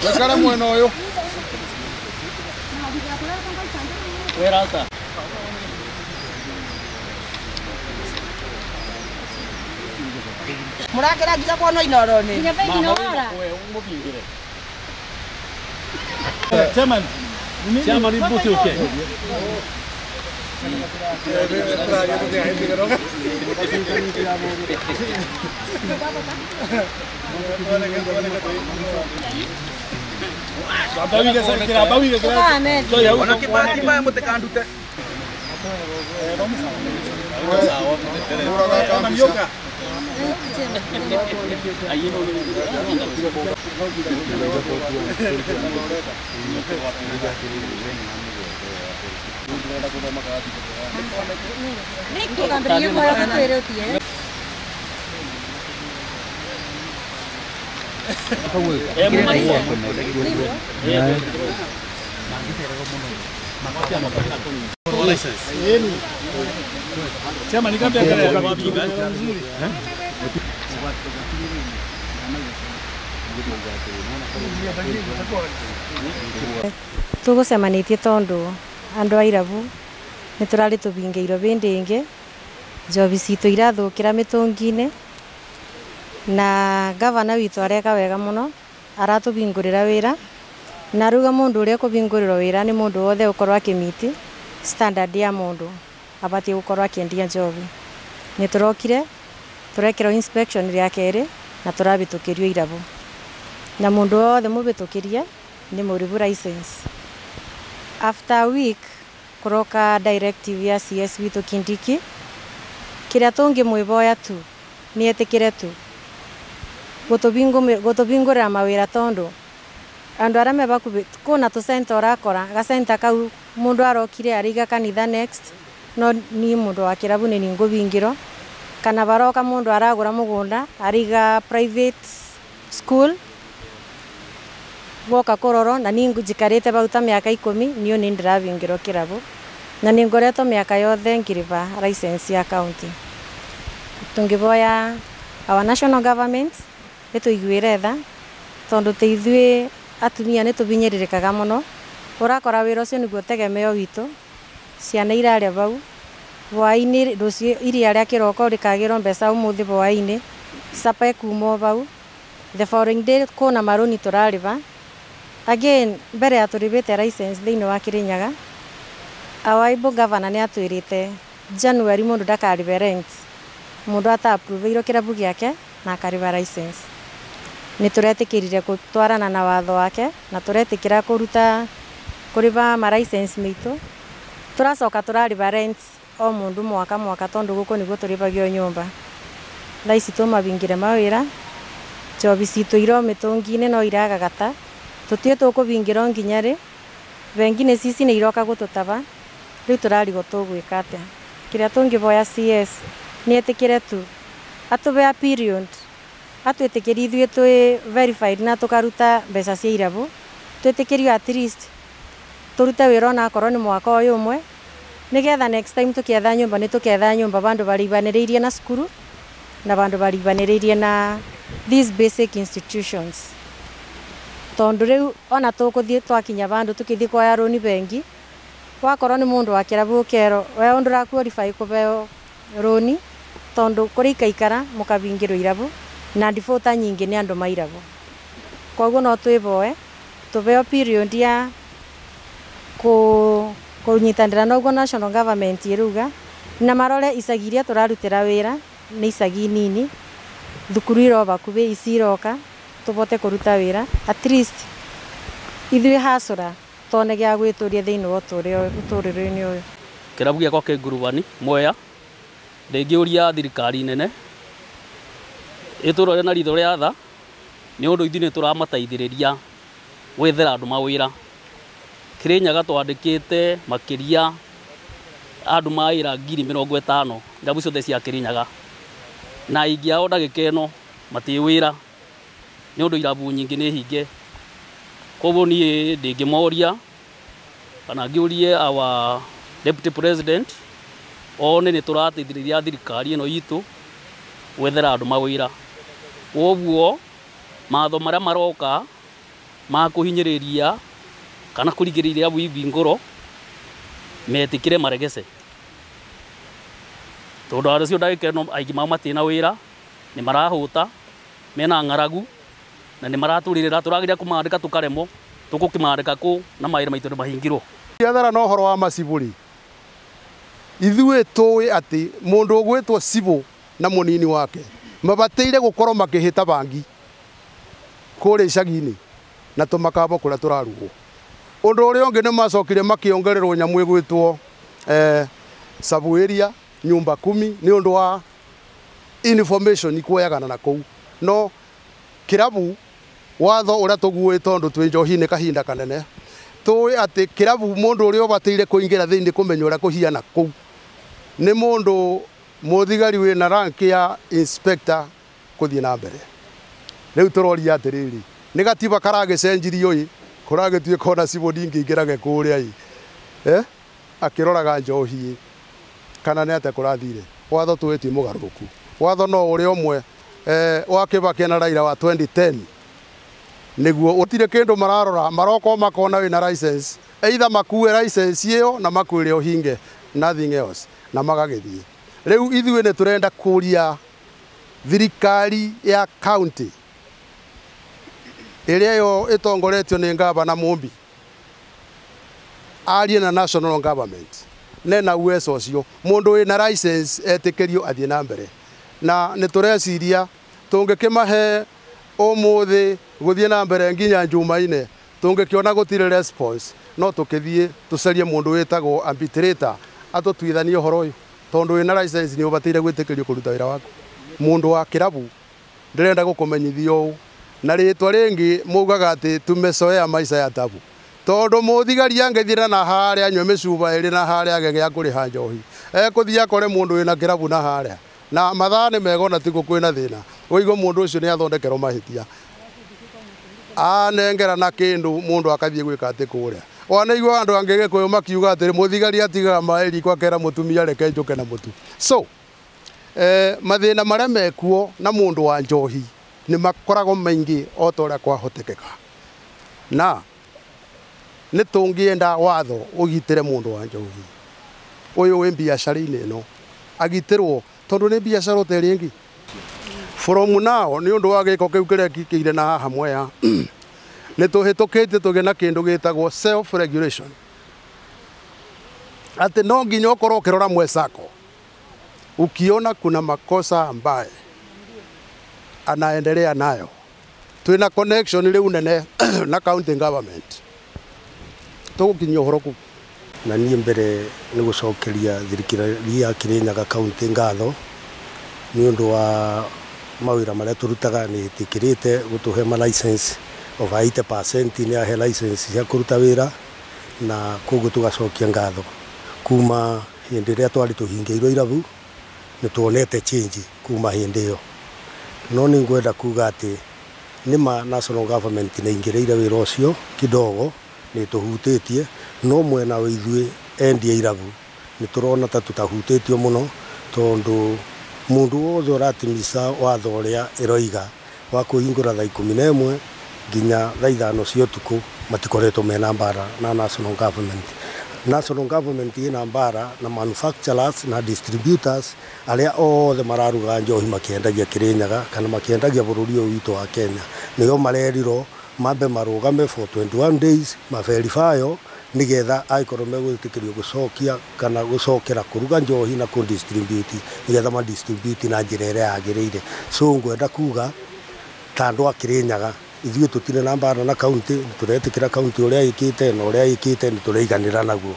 Wekara mwena uyu. Werata. Murakira nginya kuona inoro ni. Nginya bengi nora. Chairman. Chairman ibuti uke. Tugucemanitie tondu andu a irabu ni turari tubingeirwo bindi ingi njobi citu irathukira mitungi-ini na gavana witu areka wega muno aratubingurira wira na ruga mundu uria kubingurirwo wira ni mundu wothe ukorwo akimiti standard ya mundu abatie gukorwo akiendia njobi. Ni turokire turekirwo inspection ria keri na turabitukirio irabu na mundu wothe mubitukirie ni muribu license. After a week kuroka directive ya CS witu Kindiki kiria tungi mwiboya tu ni etikire tu gutubingurira mawira tondu andu aria me bakubi kuna tu center urakora gacenta kau mundu arokire ariga kanitha next no ni mundu wa kirabu ni ngubingiro kana baroka mundu aragura mugunda ariga private school woka kororo na ni njikarite bauta miaka 10 niyo ni ndirabingiro kirabu na ni ngoretwo miaka yothe ngiriba license ya county. Tungiboya our national government ituiguire tha tondu ti ithuĩ atumia ni tubinyiririkaga muno urakora wira ucio niguo tegemeo witu ciana iraria bau hwaini rucio iria ria kiroko rikagirwo mbeca umuthi hwaini sapa ekumo bau the following day kuna maruni turariba again mbere ya turibite license thiini wa Kirinyaga awaibo governor ni atwirite January mundu ndakaribe rent mundu ata approve iro kirabu giake na akariba license. Ni turetikirire gutwarana na watho wake na turetikira kuruta kuriba ma license mitu turacoka turariba rent o mundu mwaka mwaka tondu guku niguo turibagio nyumba. Thaa ici tumabingire mawira njobi citu iro mitungi-ini no iragagata tutie tukubingirwo nginya ri bengi ni cici ni iroka gututaba riu turarigwo tugwika atia. Kiria tungiboya CS ni etikire tu atube a period atwitikirie ithuĩ twi verified na tukaruta mbeca cia irabu twitikirio at least turute wira ona akorwo ni mwaka uyu umwe nigetha next time tukietha nyumba ni tuketha nyumba bandu baribaniriirie na cukuru na bandu baribaniriirie na these basic institutions tondu riu ona tukuthie twakinya bandu tukithie kuoya runi bengi wakorwo ni mundu wa kirabu ukero we undu ra qualify kubeo runi tondu kuri ikaikara mukabingirwo irabu na defaulter nyingi ni andu mairabu koguo no twiboe tubeo period ya kunyitanira na uguo national government iruga na marore icagi iria turarutira wira ni icagi nini thukuru iro bakubi ici iroka tubote kuruta wira at least ithuĩ hasura tone gĩa gwĩtũria thĩinĩ wa ũtũrĩre-inĩ ũyũ. Kĩrabu gĩakwa kĩ Ngurubani Mwea ndĩngĩũria thirikari nene ĩtũrore na ritho rĩa tha nĩ ũndũ ithuĩ nĩ tũramateithĩrĩria gwethera andũ mawĩra. Kirinyaga twandĩkĩte makĩria andũ mawĩra 50,000 irabu ciothe cia Kirinyaga na aingĩ ao ndagĩka ĩno matirĩ wĩra nĩ ũndũ irabu nyingĩ nĩ hinge. Koguo niĩ ndĩngĩmoria kana ngĩũrie our deputy president one nĩ tũrateithĩrĩria thirikari ĩno itũ gwethera andũ mawĩra. Koguo matho marĩa maroka ma kũhinyĩrĩria kana kũrigĩrĩria irabu ibingũrwo metĩkĩre maregece, tondũ andũ acio ndagĩka ĩno aingĩ mao matirĩ na wĩra, nĩ marahũta, mena ng'aragu na nĩ maratũrĩrĩra. Tũrageria kũmandĩka tũkaremwo, tũgũkĩmandĩka kũ na mawĩra maitũ nĩ mahingirwo. Biathara na ũhoro wa macibũ rĩ, ithuĩ tũĩ atĩ mũndũ ũgwĩtwo cibũ na mũnini wake mabatĩire gũkorwo makĩhĩta bangi kũrĩa icagi-inĩ na tũmakabo kũrĩa tũrarugwo. Ũndũ ũrĩa ũngĩ nĩ macokire makĩongererwo nyamũ ĩgwĩtwo sub area nyumba kumi nĩ ũndũ wa information kuoyagana na kũu. No kĩrabu watho ũrĩa tũguĩ tondũ twĩ njohi-inĩ kahinda kanene, tũĩ atĩ kĩrabu mũndũ ũrĩa ũbataire kũingĩra thĩinĩ kũmenya ũrĩa kũhiana kũu nĩ mũndũ mũthigari wĩna rank ya inspector kũthiĩ na mbere. Rĩu tũroria atĩrĩrĩ, nĩ gatiba karagĩcenjirio ĩ, kũragĩtuĩka ona cibũ ndingĩingĩrage kũrĩa ĩ, akĩroraga njohi ĩ, kana nĩ atĩa kũrathire. Watho tũĩ ti mũgarũrũku, watho no ũrĩa ũmwe wa Kibaki na Raila wa 2010 nĩguo ũtirĩ kĩndũ mararora, maroka makona wĩna license, either makue license ĩyo na makwĩre ũhinge, nothing else, na magagĩthiĩ. Rĩu ithuĩ nĩ tũrenda kũria thirikari ya county ĩrĩa yo ĩtongoretio nĩ ngavana Mumbi arie na national government nena uwezo ũcio, mũndũ wĩna license etĩkĩrio athiĩ na mbere. Na nĩ tũreciria tũngĩkĩmahe ũmũthĩ gũthiĩ na mbere nginya Jumaine, tũngĩkĩona gũtirĩ response, no tũkĩthiĩ tũcarie mũndũ wĩtagwo arbitrator atũtuithanie ũhoro ũyũ, tondũ wĩna license nĩ ũbataire gwĩtĩkĩrio kũruta wĩra waku. Mũndũ wa kĩrabu ndĩrenda gũkũmenyithia ũũ, na rĩtwa rĩngĩ mugaga atĩ tumezoea maisha ya tabu, tondũ mũthigari angĩthira na harĩa anyue mĩcuba ĩrĩ na harĩa age gĩa kũrĩha njohi, ekũthiĩ akore mũndũ wĩna kĩrabu na harĩa, na mathaa nĩ mega ona tiguo kwĩna thĩna, ũigue mũndũ ũcio nĩ athondekerwo mahĩtia, anengera na kĩndũ mũndũ akathiĩ gwĩka atĩ kũrĩa. Wanaigua andũ angĩ Gĩkũyũ makiuga atĩrĩ, mũthigari atigaga maĩ riko akera mũtumia reke njũke na mũtu. So mathĩna marĩa mekuo na mũndũ wa njohi nĩ makoragwo maingĩ o ta ũrĩa kwahotekeka, na nĩ tũngĩenda watho ũgitĩre mũndũ wa njohi ũyũ wĩ biacara-inĩ ĩno agitĩrwo, tondũ nĩ biacara o ta ĩrĩa ĩngĩ. From now nĩ ũndũ wa gĩko kĩu kĩrĩa kĩkĩire na haha Mwea, nĩ tũhĩtũkĩtie tũgĩe na kĩndũ gĩtagwo self regulation, atĩ no nginya ũkorwo ũkĩrora mwecako, ukiona kuna makosa ambaye anaendelea nayo. Twina connection rĩu nene na county government, tũgũkinyia ũhoro kũu. Na niĩ mbere nĩ gũcokeria thirikari ya Kirinyaga county ngatho nĩ ũndũ wa mawĩra marĩa tũrutaga. Nĩ ĩtĩkĩrĩte gũtũhe ma license over 80% nĩ ahe license cia kũruta wĩra, na koguo tũgacokia ngatho. Kuma hĩndĩ ĩrĩa twarĩ tũhingĩirwo irabu nĩ tuonete change kuma hĩndĩ ĩyo. No nĩ ngwenda kuga atĩ nĩma national government nĩ ingĩrĩire wĩra ũcio kidogo, nĩ tũhutĩtie, no mwena wa ithuĩ endia irabu nĩ tũrona ta tũtahutĩtio mũno, tondũ mũndũ wothe ũratimisa watho ũrĩa ĩroiga wa kũhingũra thaa 11 nginya thaa 5 cia ũtukũ matikoretwo mena mbara na national government. National government ĩna mbara na manufacturers na distributors arĩa othe mararuga njohi makĩendagia Kirinyaga kana makĩendagia bũrũri ũyũ witũ wa Kenya. Nĩo marerirwo mambe marũgame for 21 days maverifyo nĩgetha angĩkorwo megwĩtĩkĩrio gũcokia kana gũcokera kũruga njohi na kũdistribute, nĩgetha madistribute na njĩra ĩrĩa yagĩrĩire. So ngwenda kuga ta andũ a Kirinyaga ithuĩ tũtirĩ na mbara na county, nĩ tũretĩkĩra county ũrĩa ĩkĩte na ũrĩa ĩkĩte nĩ tũraiganĩra naguo.